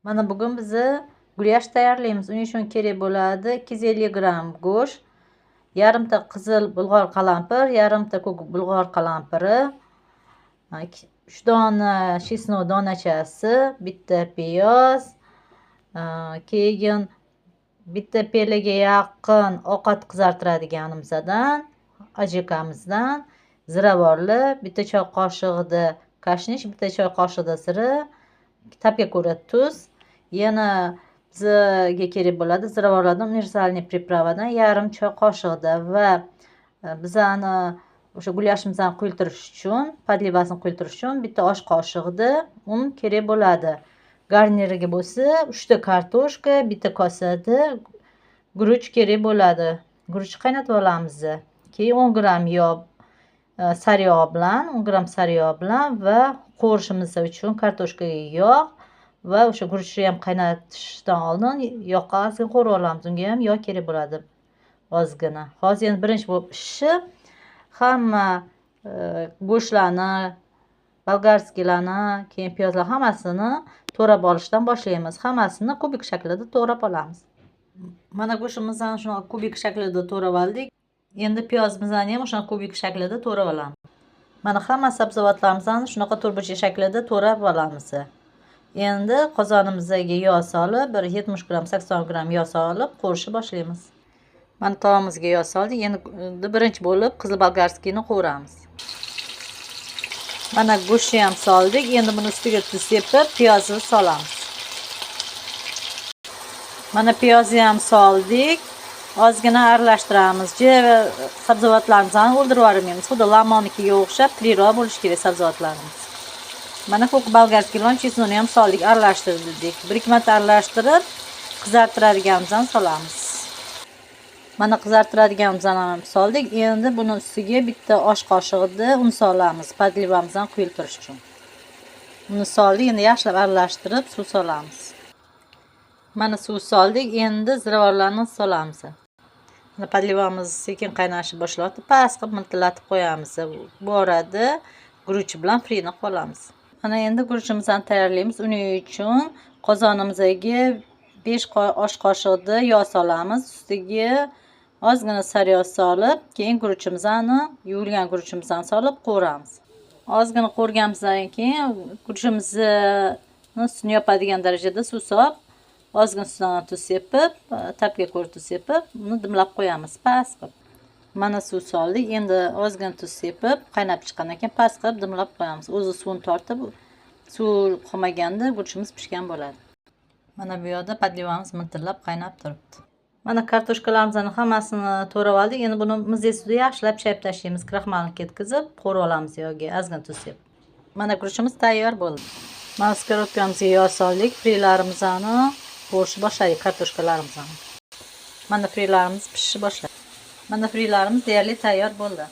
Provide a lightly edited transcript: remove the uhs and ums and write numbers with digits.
Mana bugun biza gulyash tayyorlaymiz. Uning uchun kerak bo'ladi 250 gramm go'sht, yarimta qizil bulg'or qalampir, yarimta ko'k bulg'or qalampiri, 3 dona chesnok donachasi, bitta piyoz, keyin bitta piyollaga yaqin ovqat qizartiradiganimizdan, ajikamizdan, ziravorli, bitta choy qoshig'ida kashnish, bitta choy qoshig'ida zira, ta'bga ko'ra tuz, yana bizga kerak bo'ladi ziravorlardan универсальный приправа dan yarim choy qoshig'ida va bizani o'sha gulyashimizni quyiltirish uchun, подлива sini quyiltirish uchun bitta osh qoshig'ida un kerak bo'ladi. Garniriga bo'lsa 3 ta kartoshka, bitta kosada guruch kerak bo'ladi. Guruchni qaynatib olamiz. Keyin 10 gramm yog', sariyog' bilan, 10 gramm sariyog' bilan va qovurishimiz uchun kartoshkaga yog' va o'sha guruchni ham qaynatishdan oldin yoqqa ozgina qovurib olamiz. Unga ham yog' kerak bo'ladi ozgina. Hozir endi birinchi bo'lib pishib, hamma go'shtlarni, болгарский larni, keyin piyozlar hammasini to'rab olishdan boshlaymiz. Hammasini kubik shaklida to'rab olamiz. Mana go'shtimizni shunaqa kubik shaklida to'rab oldik. Endi piyozimizni ham o'sha kubik shaklida to'rab olamiz. Mana hamma sabzavotlarimizni shunaqa to'rtburchak shaklida to'rab olamiz. Endi qozonimizga yog' solib, bir 70 gramm, 80 gramm yog' solib qovurishni boshlaymiz. Mana tovamizga yog' soldik. Endi birinchi bo'lib qizil болгарский ni qovuramiz. Mana go'shtni ham soldik. Endi buni ustiga tuz sepib, piyozni solamiz. Mana piyozni ham soldik. Ozgina aralashtiramiz. Sabzavotlarimizni o'ldirib yubormaymiz. Xuddi lamonnikiga o'xshab tirikroq bo'lishi kerak sabzavotlarimiz. Mana ko'k болгарский bilan чеснок ni ham soldik, aralashtirdik. Bir ikki marta aralashtirib, qizartiradiganimizni solamiz. Mana qizartiradiganimizni ham soldik. Endi buni ustiga bitta osh qoshig'ida un solamiz, подлива mizni quyiltirish uchun. Uni soldik, endi yaxshilab aralashtirib suv solamiz. Mana suv soldik, endi ziravorlarni solamiz. Mana подлива miz sekin qaynashni boshlayapti. Past qilib miltillatib qo'yamiz. Bu orada guruch bilan frini qilamiz. Mana endi guruchimizni tayyorlaymiz. Uning uchun qozonimizga 5 osh qoshig'ida yog' solamiz. Ustiga ozgina sariyog' solib, keyin guruchimizni, yuvilgan guruchimizni solib qovuramiz. Ozgina qovurganimizdan keyin guruchimizni ustini yopadigan darajada suv solib, ozgina ustidan tuz sepib, ta'bga ko'ra tuz sepib, uni dimlab qo'yamiz past qilib. Mana suv soldik. Endi ozgina tuz sepib, qaynab chiqqandan keyin past qilib dimlab qo'yamiz. O'zi suvini tortib, suv qolmaganda guruchimiz pishgan bo'ladi. Mana bu yoqda подлива miz miltillab qaynab turibdi. Mana kartoshkalarimizni hammasini to'rab oldik. Endi buni muzli suvda yaxshilab chayib tashlaymiz. Kraxmalni ketkizib, qovurib olamiz yog'ga, ozgina tuz sepib. Mana guruchimiz tayyor bo'ldi. Mana сковородка mizga yog' soldik. Frilarimizni qovurishni boshladik, kartoshkalarimizni. Mana frilarimiz pishishni boshladi. Mana frilarimiz deyarli tayyor bo'ldi.